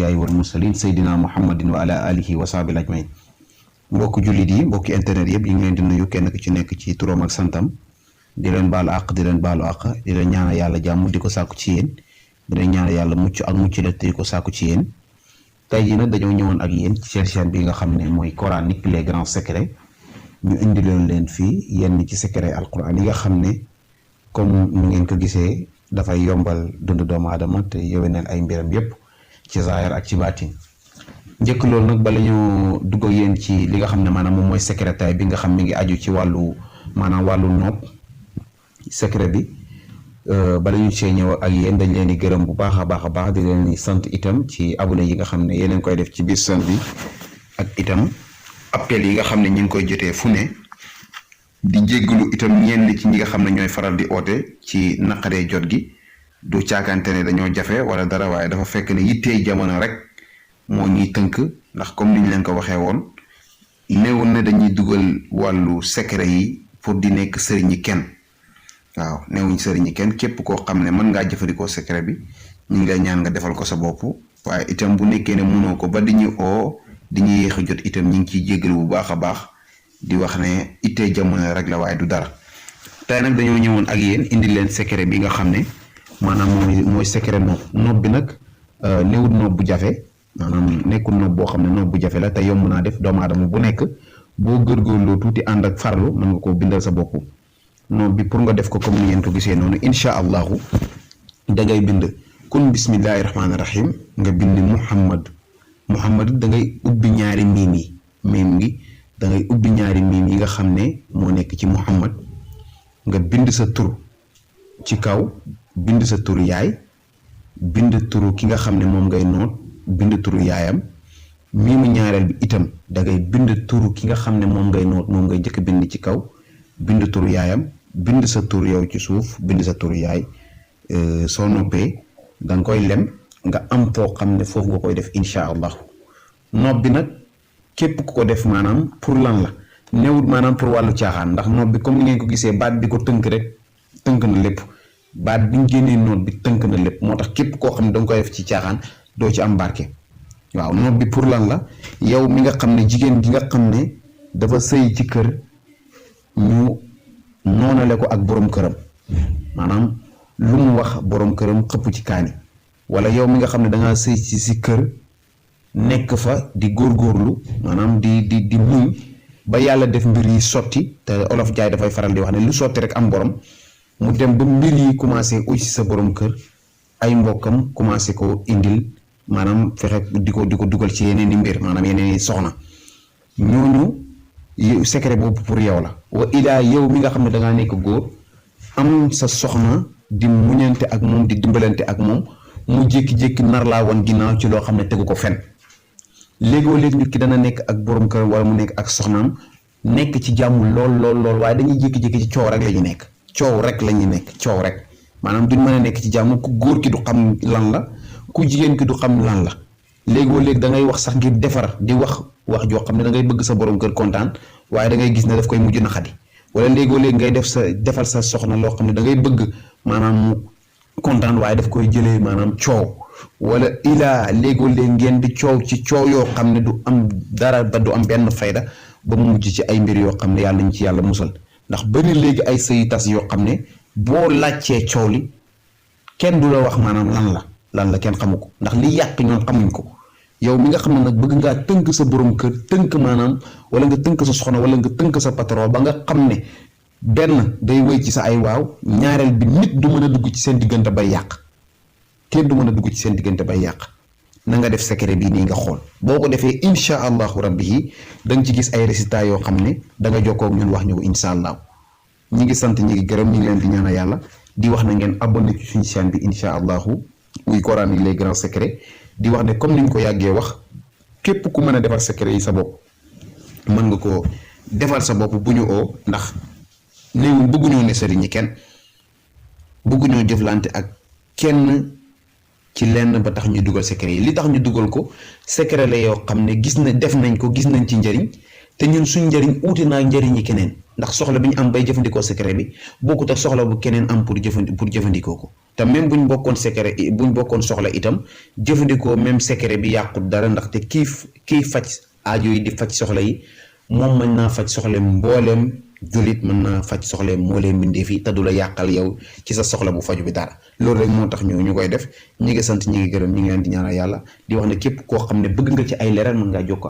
yaay wal mursalin Seydina Muhammadin wa ala alihi wa sahbihi ajmain. mbokk jullit yi mbokki internet yëpp yi ngi leen di nuyu kenn ku ci nekk ci turam ak santam di leen baalu àq di leen baalu àq di leen ñaanal yàlla jàmm di ko sàkku ci yéen di leen ñaanal yàlla mucc ak mucc la di ko sàkku ci yéen. tey jii nag dañoo ñëwoon ak yéen ci seen chaîne bi nga xam ne mooy coranique les grands secrets ñu indi leen fii yenn ci secret alquran yi nga xam ne comme nu ngeen ko gisee dafay yombal dund doomu aadama te yéwénal ay mbiram yépp ci zaahir ak ci baatin. njëkk loolu nag bala ñu dugg ak yéen ci li nga xam ne maanaam moom mooy secret tay bi nga xam mi ngi aju ci wàllu maanaam wàllu nopp secret bi bala ñu see ñëw ak yéen dañ leen di gërëm bu baax a baax di leen di sant itam ci abonné yi nga xam ne yeneen koy def ci biir chaîne bi ak itam appel yi nga xam ne ñu ngi koy jotee fu ne di jéggalu itam ñenn ci ñi nga xam ne ñooy faral di oote ci naqaree jot gi du caakante ne dañoo jafe wala dara waaye dafa fekk ne yittee jamono rek moo ñuy tënk ndax comme ni ñu leen ko waxee woon néewoon na dañuy dugal wàllu secret yi pour di nekk sëriñi kenn waaw néewuñ sëriñi kenn képp koo xam ne mën ngaa jëfandikoo secret bi ñu ngi lay ñaan nga defal ko sa bopp waaye itam bu nekkee ne mënoo ko ba di ñu oo di ñu yéex a jot itam ñu ngi ciy jéggal bu baax a baax di wax ne ittee jamono rek la waaye du dara. tey nag dañoo ñëwoon ak yéen indi leen secret bi nga xam ne maanaam mooy secret nopp bi nag néewut nopp bu jafe. maanaam nekkul nopp boo xam ne nopp bu jafe la te yomb naa def doomu aadama bu nekk boo góorgóorloo tuuti ànd ak farlu mën nga koo bindal sa bopp nopp bi pour nga def ko comme ni ngeen ko gisee noonu incha allahu dangay bind kun bismillahi rahmaani rahim nga bind muhammad da ngay ubbi ñaari miim gi da ngay ubbi ñaari miim yi nga xam ne moo nekk ci muhammad nga bind sa tur ci kaw bind sa tur yaay bind turu ki nga xam ne moom ngay noot bind turu yaayam miimu ñaareel bi itam da ngay bind turu ki nga xam ne moom ngay noot moom ngay njëkk bind ci kaw bind turu yaayam bind sa tur yow ci suuf bind sa turu yaay soo noppee da nga koy lem nga am foo xam ne foofu nga koy def incha allah nopp bi nag képp ku ko def maanaam pour lan la newut maanaam pour wàllu caaxaan ndax nopp bi comme ni ngeen ko gisee baat bi ko tënk rek tënk na lépp baat bi ñu génnee noot bi tënk na lépp moo tax képp koo xam ne da nga koy def ci caaxaan doo ci am barke. waaw nopp bi pour lan la yow mi nga xam ne jigéen gi nga xam ne dafa sëy ci kër ñu noonale ko ak borom këram maanaam lu mu wax borom këram xëpp ci kaani wala yow mi nga xam ne dangaa sëy ci si kër nekk fa di góorgóorlu maanaam di muñ ba yàlla def mbir yi sotti te olof jaay dafay faral di wax ne lu sotti rek am borom mu dem ba mbir yi commencé uy si sa borom kër ay mbokkam commencé ko indil maanaam fexe di ko dugal ci yeneen i mbir maanaam yeneen i soxna ñooñu secret boobu pour yow la wa ilaa yow mi nga xam ne dangaa nekk góor am sa soxna di muñante ak moom di dimbalante ak moom mu jékki-jékki nar laa wan ginnaaw ci loo xam ne tegu ko fen léegoo léegi nit ki dana nekk ak borom kër wala mu nekk ak soxnaam nekk ci jàmm lool waaye dañuy jékki-jékki ci coow rek la ñu nekk coow rek maanaam duñ mën a nekk ci jàmm ku góor ki du xam lan la ku jigéen ki du xam lan la léegoo léegi da ngay wax sax ngir defar di wax joo xam ne da ngay bëgg sa borom kër kontaan waaye da ngay gis ne daf koy mujj naqadi wala léegoo léegi ngay defal sa soxna loo xam ne da ngay bëgg maanaam mu kontaan waaye daf koy jëlee maanaam coow wala ilaa léegoo léegi ngeen di coow ci coow yoo xam ne du am dara ba du am benn fayda ba mu mujj ci ay mbir yoo xam ne yàlla ñu ci yàlla musal ndax bëri léegi ay sëy tas yoo xam ne boo laajtee coow li kenn du la wax maanaam lan la kenn xamu ko ndax li yàq ñoom xamuñ ko yow mi nga xam ne nag bëgg ngaa tënk sa borom kër tënk maanaam wala nga tënk sa soxna wala nga tënk sa patron ba nga xam ne benn day wéy ci sa ay waaw ñaareel bi nit du mën a dugg ci seen diggante bay yàq kenn du mën a dugg ci seen diggante bay yàq na nga def secret bii nii nga xool boo ko defee incha allahu rabbi yi da nga ci gis ay résultats yoo xam ne da nga jokkoo ak ñun wax ñu ko incha allah ñi ngi sant ñi ngi gërëm ñi ngi leen di ñaanal yàlla di wax na ngeen abonné ci suñu chaîne bi incha allahu muy coranique les grands secrets di wax ne comme ni ñu ko yàggee wax képp ku mën a defar secret yi sa bopp mën nga ko defal sa bopp bu ñu oo ndax néewul bëgguñoo ne sëriñ ñi kenn bëgguñoo jëflante ak kenn ci lenn ba tax ñu dugal secret yi li tax ñu dugal ko secret la yoo xam ne gis na def nañ ko gis nañ ci njëriñ te ñun suñ njëriñ uuti naa njëriñi keneen ndax soxla bi ñu am bay jëfandikoo secret bi bokkut ak soxla bu keneen am pour jëfandikoo ko te même buñ bokkoon secret buñ bokkoon soxla itam jëfandikoo même secret bi yàqut dara ndaxte kii faj aajo yi di faj soxla yi moom mën naa faj soxla mbooleem jullit mën naa faj soxla mbooleem mbindeef yi te du la yàqal yow ci sa soxla bu faju bi dara loolu rek moo tax ñu koy def ñi ngi sant ñi ngi gërëm ñi ngi leen di ñaanal yàlla di wax ne képp koo xam ne bëgg nga ci ay leeral mën ngaa jokkoo